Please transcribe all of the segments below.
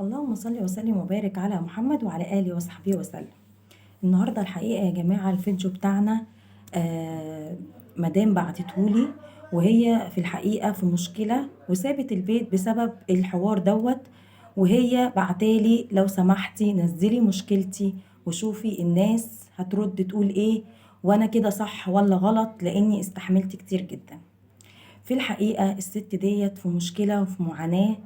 اللهم صل وسلم وبارك على محمد وعلى آله وصحبه وسلم. النهاردة الحقيقة يا جماعة الفيديو بتاعنا مدام بعتتهولي، وهي في الحقيقة في مشكلة وسابت البيت بسبب الحوار دوت، وهي بعتالي لو سمحتي نزلي مشكلتي وشوفي الناس هترد تقول ايه، وانا كده صح ولا غلط، لاني استحملت كتير جدا. في الحقيقة الست ديت في مشكلة وفي معاناة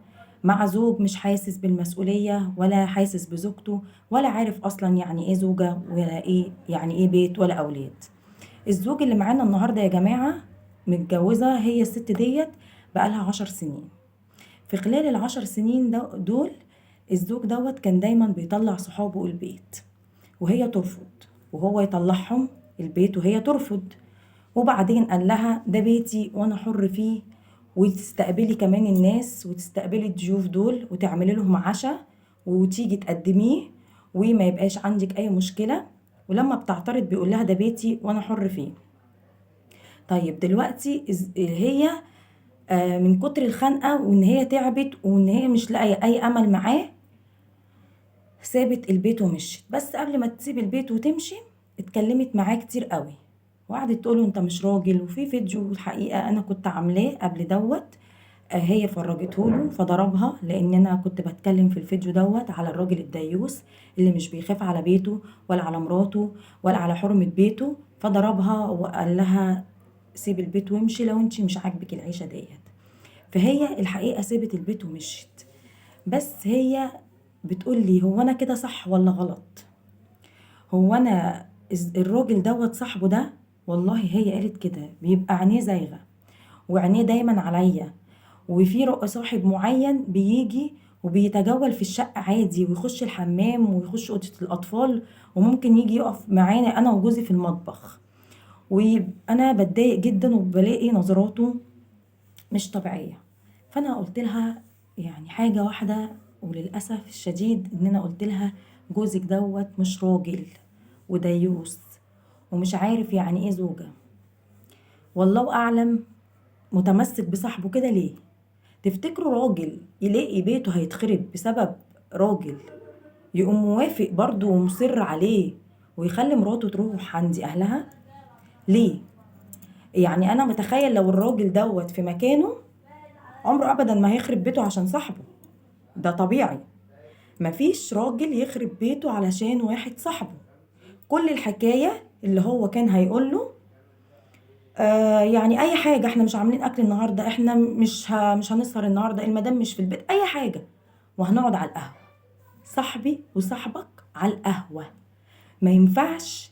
مع زوج مش حاسس بالمسؤولية ولا حاسس بزوجته ولا عارف أصلا يعني إيه زوجة ولا إيه يعني إيه بيت ولا أولاد. الزوج اللي معانا النهاردة يا جماعة متجوزة هي الست ديت بقالها 10 سنين. في خلال 10 سنين دول الزوج دوت كان دايما بيطلع صحابه البيت وهي ترفض، وهو يطلعهم البيت وهي ترفض، وبعدين قال لها ده بيتي وانا حر فيه، وتستقبلي كمان الناس وتستقبلي الضيوف دول وتعملي لهم عشاء وتيجي تقدميه وما يبقاش عندك اي مشكلة. ولما بتعترض بيقول لها ده بيتي وانا حر فيه. طيب دلوقتي هي من كتر الخنقة وان هي تعبت وان هي مش لاقية اي امل معاه سابت البيت ومشيت. بس قبل ما تسيب البيت وتمشي اتكلمت معاه كتير قوي وقعدت تقوله انت مش راجل. وفي فيديو الحقيقة انا كنت عاملاه قبل دوت، هي فرجته له فضربها، لان انا كنت بتكلم في الفيديو دوت على الراجل الديوس اللي مش بيخاف على بيته ولا على مراته ولا على حرمة بيته، فضربها وقال لها سيب البيت وامشي لو انت مش عاجبك العيشة ديت. فهي الحقيقة سابت البيت ومشيت. بس هي بتقول لي هو انا كده صح ولا غلط؟ هو انا الراجل دوت صاحبه ده، والله هي قالت كده بيبقى عينيه زايغة وعينيه دايما عليا، وفي صاحب معين بيجي وبيتجول في الشقة عادي ويخش الحمام ويخش أوضة الأطفال، وممكن يجي يقف معانا أنا وجوزي في المطبخ، وأنا بتضايق جدا وبلاقي نظراته مش طبيعية. فأنا قلت لها يعني حاجة واحدة، وللأسف الشديد إن أنا قلت لها جوزك دوت مش راجل وديوس ومش عارف يعني إيه زوجة، والله أعلم متمسك بصاحبه كده ليه. تفتكروا راجل يلاقي بيته هيتخرب بسبب راجل يقوم موافق برضه ومصر عليه ويخلي مراته تروح عند أهلها ليه؟ يعني أنا متخيل لو الراجل دوت في مكانه عمره أبدا ما هيخرب بيته عشان صاحبه، ده طبيعي، مفيش راجل يخرب بيته علشان واحد صاحبه. كل الحكاية اللي هو كان هيقوله يعني اي حاجة، احنا مش عاملين اكل النهاردة، احنا مش هنسهر النهاردة، المدام مش في البيت، اي حاجة، وهنقعد على القهوة، صاحبي وصاحبك على القهوة. ما ينفعش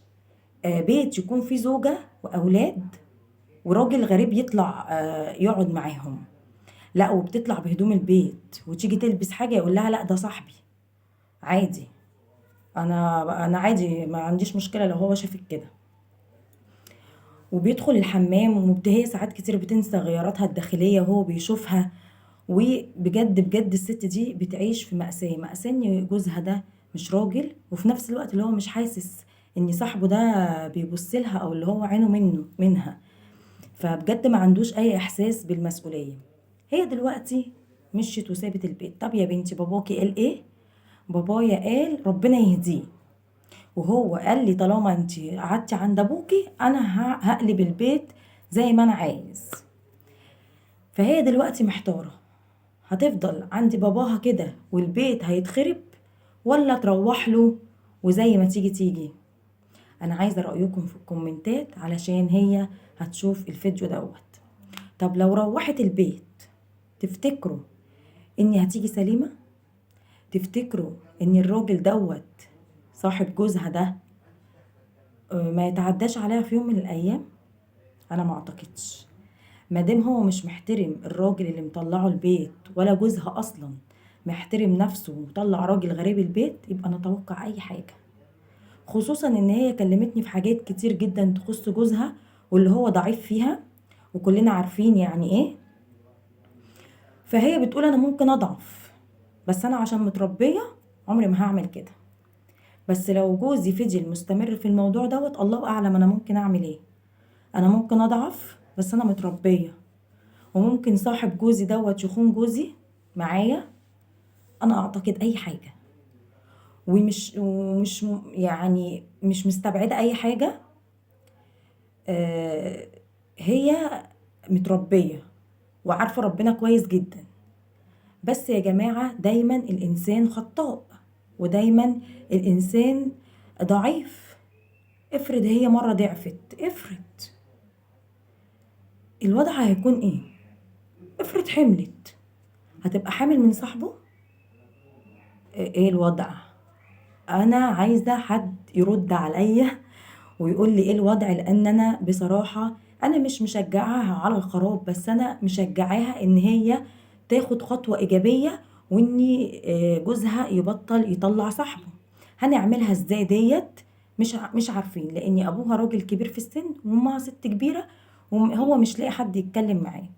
بيت يكون فيه زوجة واولاد وراجل غريب يطلع يقعد معاهم، لا وبتطلع بهدوم البيت وتيجي تلبس حاجة يقول لها لا ده صاحبي عادي، انا عادي ما عنديش مشكلة لو هو شافك كده. وبيدخل الحمام وهي ساعات كتير بتنسى غياراتها الداخلية وهو بيشوفها. وبجد بجد الست دي بتعيش في مأساة، مأساة ان جوزها ده مش راجل، وفي نفس الوقت اللي هو مش حاسس ان صاحبه ده بيبص لها او اللي هو عينه منها، فبجد ما عندوش اي احساس بالمسؤولية. هي دلوقتي مشيت وسابت البيت. طب يا بنتي باباكي قال ايه؟ بابايا قال ربنا يهديه، وهو قال لي طالما انت قعدتي عند ابوكي انا هقلب البيت زي ما انا عايز. فهي دلوقتي محتارة، هتفضل عند باباها كده والبيت هيتخرب ولا تروح له وزي ما تيجي تيجي؟ انا عايزة رأيكم في الكومنتات علشان هي هتشوف الفيديو دوت. طب لو روحت البيت تفتكروا اني هتيجي سليمة؟ تفتكروا ان الراجل دوت صاحب جوزها ده ما يتعداش عليها في يوم من الايام؟ انا ما اعتقدش، ما دام هو مش محترم الراجل اللي مطلعه البيت ولا جوزها اصلا محترم نفسه ومطلع راجل غريب البيت، يبقى نتوقع اي حاجة. خصوصا ان هي كلمتني في حاجات كتير جدا تخص جوزها واللي هو ضعيف فيها وكلنا عارفين يعني ايه. فهي بتقول انا ممكن اضعف، بس انا عشان متربية عمري ما هعمل كده، بس لو جوزي فضل مستمر في الموضوع دوت الله اعلم انا ممكن اعمل ايه. انا ممكن اضعف بس انا متربية، وممكن صاحب جوزي دوت يخون جوزي معايا، انا اعتقد اي حاجة، ومش يعني مش مستبعده اي حاجة. هي متربيه وعارفه ربنا كويس جدا، بس يا جماعة دايما الانسان خطاء ودايما الانسان ضعيف. افرض هي مرة ضعفت، افرض الوضع هيكون ايه؟ افرض حملت، هتبقى حامل من صاحبه؟ ايه الوضع؟ انا عايزه حد يرد عليا ويقول لي ايه الوضع، لان انا بصراحة انا مش مشجعاها على الخراب، بس انا مشجعاها ان هي تاخد خطوة ايجابية، وان جوزها يبطل يطلع صاحبه. هنعملها ازاي ديت؟ مش عارفين، لان ابوها راجل كبير في السن وامها ست كبيرة، وهو مش لاقي حد يتكلم معاه.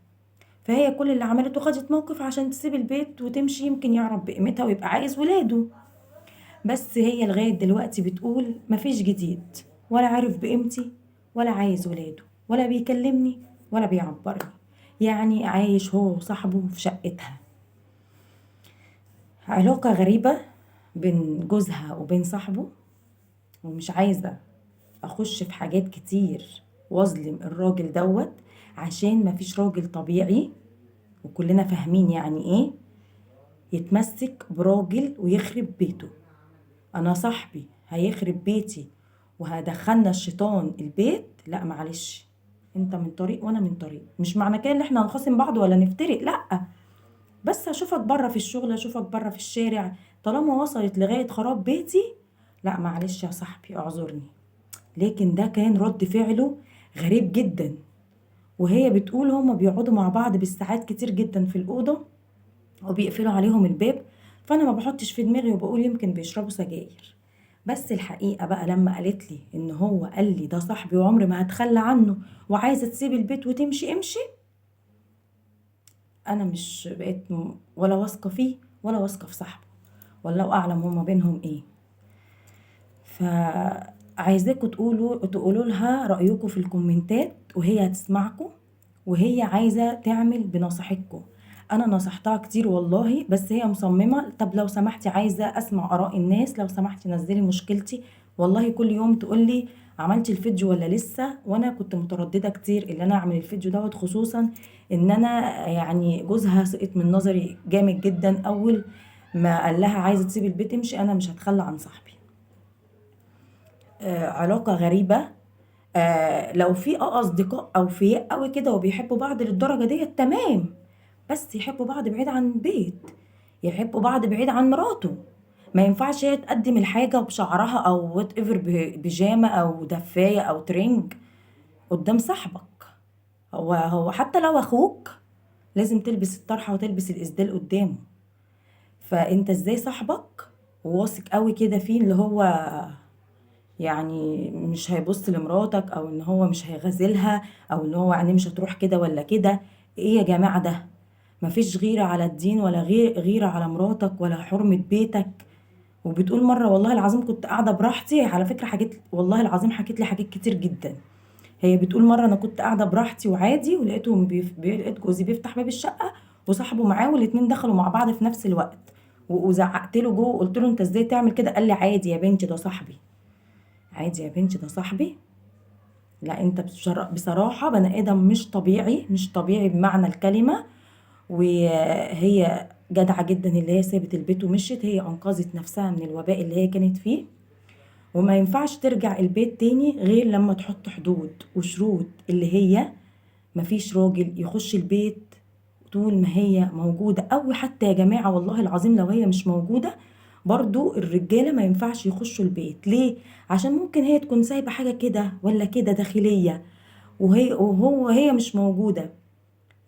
فهي كل اللي عملته خدت موقف عشان تسيب البيت وتمشي، يمكن يعرف بقيمتها ويبقى عايز ولاده. بس هي لغاية دلوقتي بتقول مفيش جديد، ولا عارف بقيمتي ولا عايز ولاده ولا بيكلمني ولا بيعبرني، يعني عايش هو وصاحبه في شقتها. علاقة غريبة بين جوزها وبين صاحبه، ومش عايزة أخش في حاجات كتير واظلم الراجل دوت، عشان مفيش راجل طبيعي وكلنا فاهمين يعني ايه يتمسك براجل ويخرب بيته. انا صاحبي هيخرب بيتي وهدخلنا الشيطان البيت؟ لا معلش، انت من طريق وانا من طريق. مش معنى كده ان احنا هنخاصم بعض ولا نفترق، لا، بس اشوفك بره في الشغل، اشوفك بره في الشارع. طالما وصلت لغاية خراب بيتي، لا معلش يا صاحبي اعذرني. لكن ده كان رد فعله غريب جدا. وهي بتقول هما بيقعدوا مع بعض بالساعات كتير جدا في الأوضة وبيقفلوا عليهم الباب، فأنا ما بحطش في دماغي وبقول يمكن بيشربوا سجاير. بس الحقيقة بقى لما قالت لي إن هو قال لي ده صاحبي وعمري ما هتخلى عنه وعايزة تسيب البيت وتمشي امشي، أنا مش بقيت ولا واثقة فيه ولا واثقة في صاحبه، والله أعلم هما بينهم إيه. فعايزاكوا تقولوا لها رأيكم في الكومنتات، وهي هتسمعكم، وهي عايزة تعمل بنصيحتكم. أنا نصحتها كتير والله، بس هي مصممة. طب لو سمحتي عايزة أسمع آراء الناس، لو سمحتي نزلي مشكلتي. والله كل يوم تقولي عملتي الفيديو ولا لسه، وأنا كنت مترددة كتير إن أنا أعمل الفيديو دوت، خصوصا إن أنا يعني جوزها سقط من نظري جامد جدا أول ما قال لها عايزة تسيب البيت امشي، أنا مش هتخلى عن صاحبي. علاقة غريبة. لو في أصدقاء أوفياء قوي كده وبيحبوا بعض للدرجة ديت تمام، بس يحبوا بعض بعيد عن البيت، يحبوا بعض بعيد عن مراته. ما ينفعش هي تقدم الحاجة بشعرها أو whatever، بيجامة أو دفاية أو ترنج قدام صاحبك. هو حتى لو أخوك لازم تلبس الطرحة وتلبس الإسدال قدامه. فأنت إزاي صاحبك وواثق قوي كده فيه اللي هو يعني مش هيبص لمراتك، او ان هو مش هيغازلها، او ان هو يعني مش هتروح كده ولا كده؟ ايه يا جماعة ده؟ مفيش غيرة على الدين ولا غيرة على مراتك ولا حرمة بيتك. وبتقول مرة والله العظيم كنت قاعدة براحتي، على فكرة حكيت والله العظيم حكيت لي حاجات كتير جدا. هي بتقول مرة انا كنت قاعدة براحتي وعادي، ولقيتهم لقيت جوزي بيفتح باب الشقة وصاحبه معاه، والاتنين دخلوا مع بعض في نفس الوقت، وزعقت له جوه وقلت له انت ازاي تعمل كده؟ قال لي عادي يا بنتي ده صاحبي. عادي يا بنتي ده صاحبي؟ لا انت بصراحة بني ادم مش طبيعي، مش طبيعي بمعنى الكلمة. وهي جدعة جدا اللي هي سابت البيت ومشيت، هي انقذت نفسها من الوباء اللي هي كانت فيه. وما ينفعش ترجع البيت تاني غير لما تحط حدود وشروط، اللي هي مفيش راجل يخش البيت طول ما هي موجودة، او حتى يا جماعة والله العظيم لو هي مش موجودة برضو الرجالة ما ينفعش يخشوا البيت. ليه؟ عشان ممكن هي تكون سايبة حاجة كده ولا كده داخلية، وهي مش موجودة،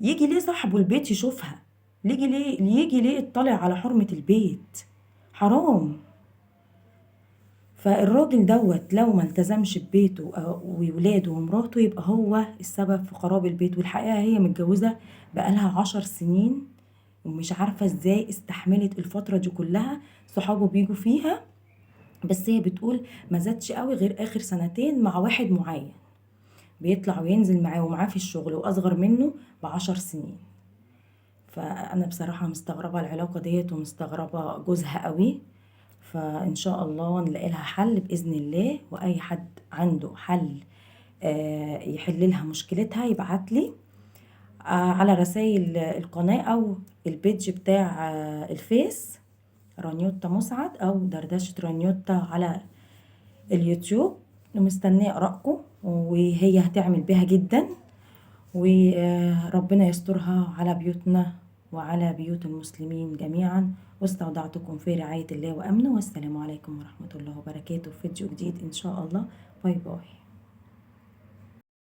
يجي ليه صاحبه البيت يشوفها؟ يجي ليه يطلع على حرمة البيت؟ حرام. فالراجل دوت لو ما التزمش ببيته وولاده ومراته يبقى هو السبب في خراب البيت. والحقيقة هي متجوزة بقالها 10 سنين ومش عارفة ازاي استحملت الفترة دي كلها، صحابه بيجوا فيها، بس هي بتقول ما زادش قوي غير آخر سنتين مع واحد معين بيطلع وينزل معاه ومعاه في الشغل وأصغر منه ب10 سنين. فأنا بصراحة مستغربة العلاقة ديت ومستغربة جوزها قوي. فإن شاء الله نلاقي لها حل بإذن الله، وأي حد عنده حل يحل لها مشكلتها يبعت لي على رسائل القناة أو ال page بتاع الفيس رانيوتا مسعد أو دردشة رانيوتا على اليوتيوب. ومستنية آرائكم، وهي هتعمل بيها جدا، وربنا يسترها على بيوتنا وعلى بيوت المسلمين جميعا. واستودعتكم في رعاية الله وأمنه، والسلام عليكم ورحمة الله وبركاته. في فيديو جديد إن شاء الله. bye bye.